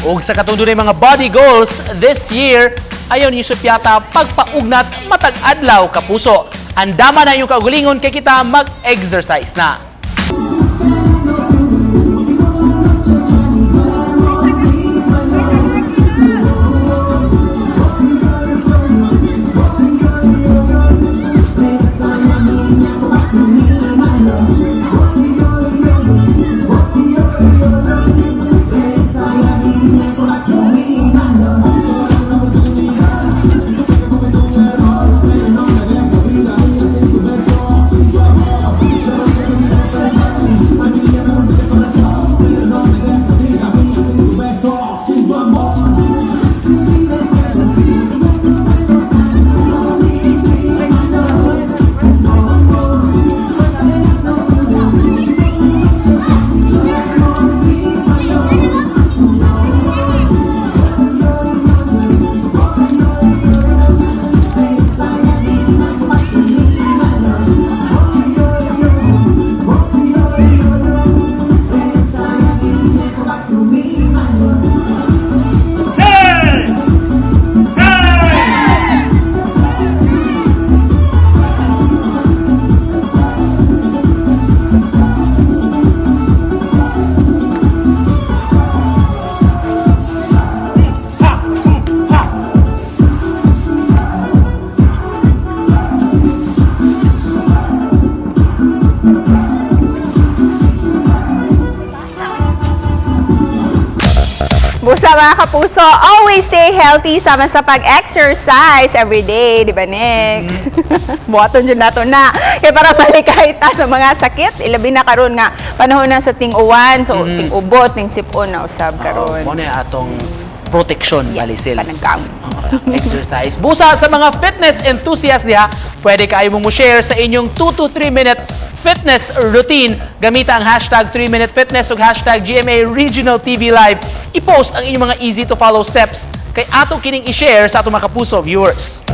Ug sa katong dunay mga body goals this year, ayaw ninyo supyata pagpaugnat matag adlaw, kapuso. Andama na inyong kaugalingon kay kita mag-exercise na. Busa, mga kapuso, always stay healthy sama sa pag-exercise every day, di ba, Nix? Buhaton dyan nato na. Kaya para malikay ta sa mga sakit, ilabi na karon nga panahon na sa ting-uwan, so ting-ubo, ting-sipon na usab karon. Mao na atong protection, Yes, balisil. panagkaon. Exercise. Busa sa mga fitness enthusiast diha, pwede kayo mo share sa inyong 2 to 3 minute fitness routine. Gamita ang #3MinuteFitness ug #GMARegionalTVLive. I-post ang inyong mga easy to follow steps kay ato kining i-share sa atong mga kapuso viewers.